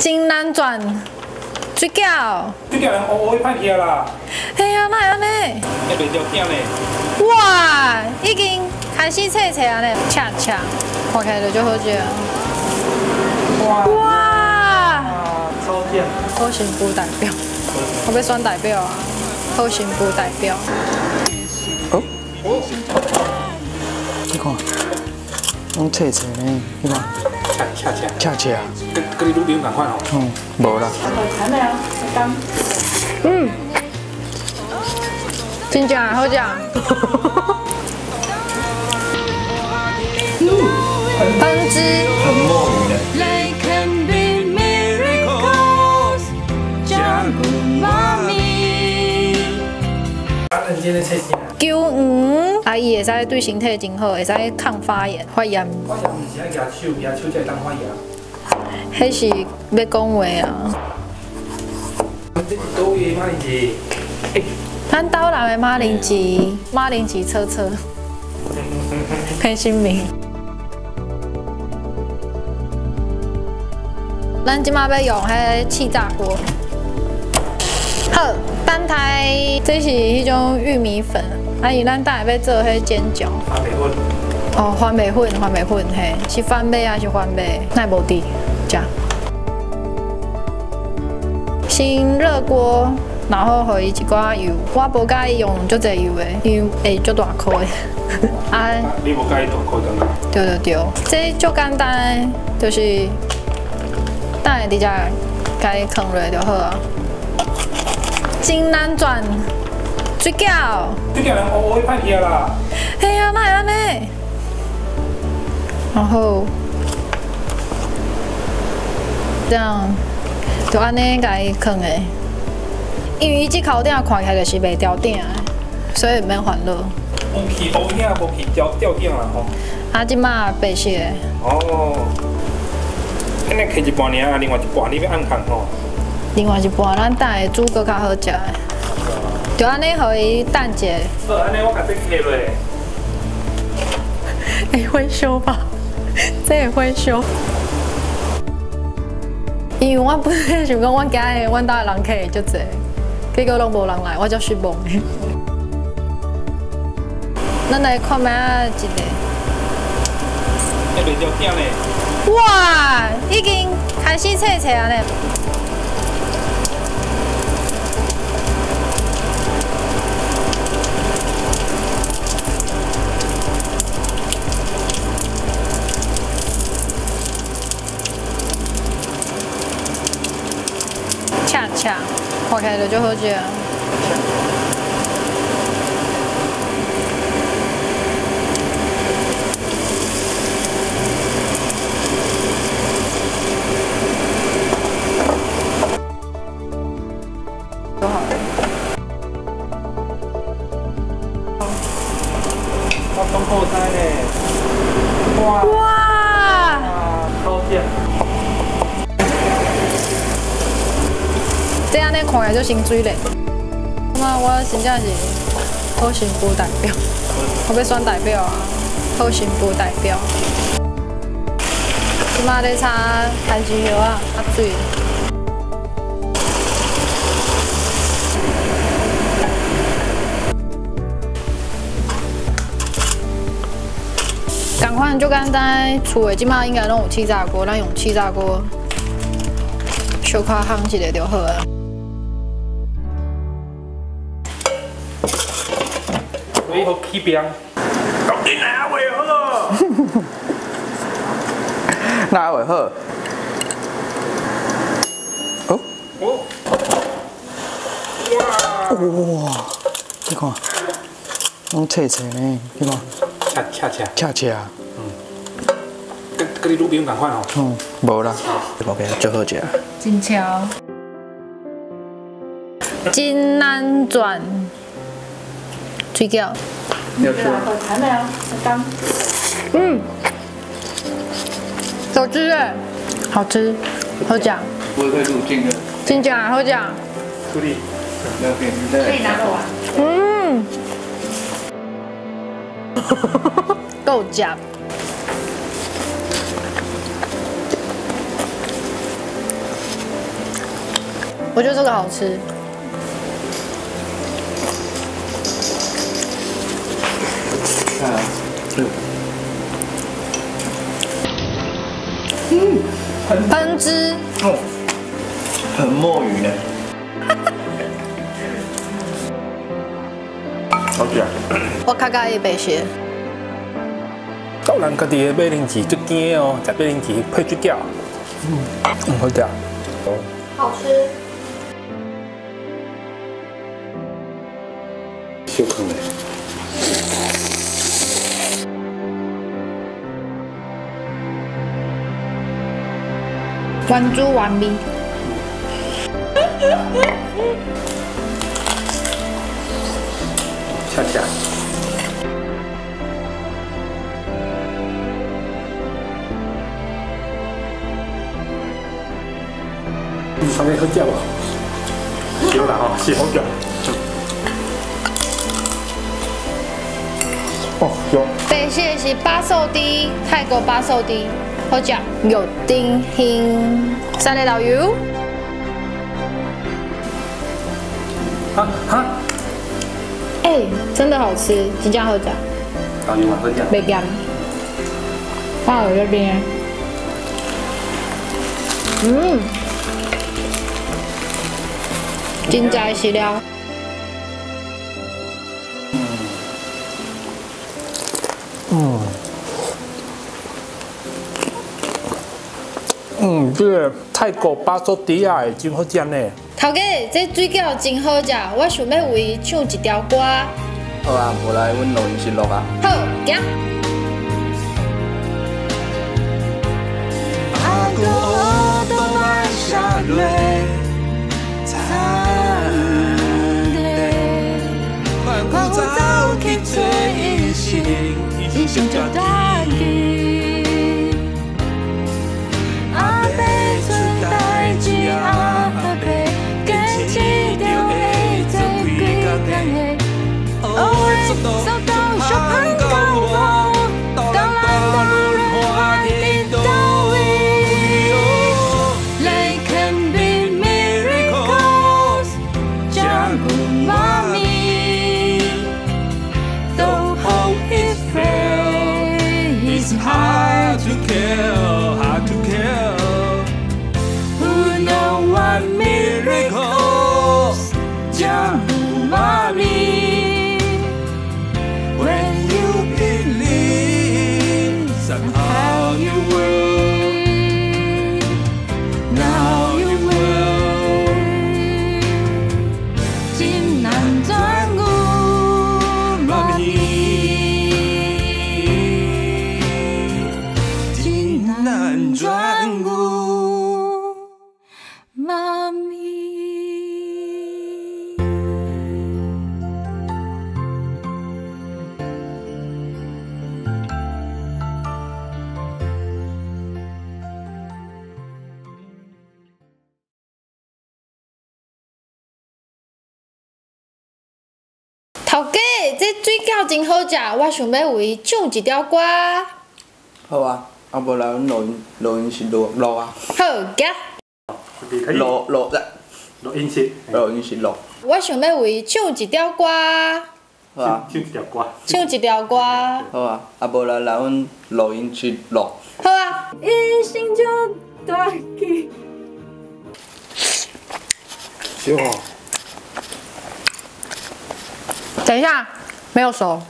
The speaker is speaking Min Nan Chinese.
真难转，水饺。水饺人乌乌歹去啊啦。嘿啊，哪会按呢？会袂着鼎呢？哇，已经开始脆脆啊呢，恰恰，看起来就足好食。哇！哇！超正。好新妇代表，我欲选代表啊！好新妇代表。哦。你看，拢脆脆呢，你看。恰恰。恰恰。跟你女朋友仝款吼。嗯，无啦。嗯。真正好食。汤汁。很墨鱼的。姜黄，啊，伊会使对身体真好，会使抗发炎、发炎。发炎毋是爱举手，举手才会当发炎。彼是欲讲话啊。这是佗位的马铃薯？咱岛南的马铃薯，马铃薯车车，潘新明。咱这马欲用彼气炸锅。好，等待，这是彼种玉米粉，啊，因为咱等下欲做彼煎饺。番麦粉。哦，番麦粉，番麦粉，嘿，是番麦还是番麦？哪会无伫？食。先热锅，然后予伊一寡油。我无佮意用足济油的，因为会足大颗的。啊，你无佮意大颗的吗？对对对，这足简单，就是等下直接共伊囥落就好啊。真难转，水饺。水饺人乌乌歹去啊啦。嘿啊，哪会按呢？然后这样就按呢共伊囥的，因为伊这口鼎看起来就是袂牢鼎的，所以毋免烦恼。有去乌鼎，无去吊吊鼎啦吼。啊，这马白色的。哦。按呢摕一半尔，另外一半你欲按囥吼。另外一半，咱等下煮阁较好食的，就按呢，予伊等一下。好，按呢我共这摕落。会火烧吧？这会火烧。因为我本来想讲，阮今日阮兜的人客会足济，结果拢无人来，我足失望的。咱来看觅仔一个。会袂著鼎呢？哇，已经开始脆脆啊呢。恰恰，看起来就足好食。就好了。我中破菜呢！哇！哇！超正！这按呢看起来足心水咧。那我真正是好新妇代表，我欲选代表啊！好新妇代表。这马咧炒番薯叶仔，啊水。仝款足简单，厝的这马应该拢有气炸锅，咱用气炸锅小可烘一下就好啊。所以予起冰，到底哪会好？哪会好？哦。哦。哇！哇！你看，拢脆脆呢，你看。恰恰恰。恰恰。嗯。跟你女朋友仝款吼。嗯，无啦。OK，足好食。真巧。真难转。水饺。嗯。好吃耶，好吃，好食。不会入镜的。真正好食。处理。可以拿走啊。嗯。够食。我觉得这个好吃。嗯，喷汁。哦，很墨鱼呢。好食。我较佮意白色。到人家己的马铃薯足甜哦，食马铃薯配水饺，好食。好吃。小可的。原汁原味。恰恰。上面好食无？烧啦吼，是好食。哦，香。白色的是巴素猪，泰国巴素猪，好食。肉丁香，三个老油。哈哈。欸，真的好吃，真正好食。老油嘛好食。袂咸。我有这边。嗯。真材实料。这个泰国巴索迪亚的真好食呢。头家，这水饺真好食，我想欲为伊唱一条歌。好啊，无来阮录音室录啊。好，行。医生就大吉，阿伯出代志，阿伯坚持著会做几工的，学的速度小胖到无，当咱大轮换伫倒位。Life can be miracles，照顾妈咪。Though hope is frail, it's hard to kill, hard to kill. Who know what miracles 照顾妈咪。 When you believe, somehow you will. Now you will. 真难转有妈咪，真难转有妈咪。头家，这水饺真好食，我想欲为伊唱一条歌。好啊，啊无来阮录音录音室录录啊。好，行。录录录音室。录音室录。我想欲为伊唱一条歌。好啊。唱一条歌。唱一条歌。好啊，啊无来来阮录音室录。好啊。医生就大吉。烧哦。等一下，没有熟。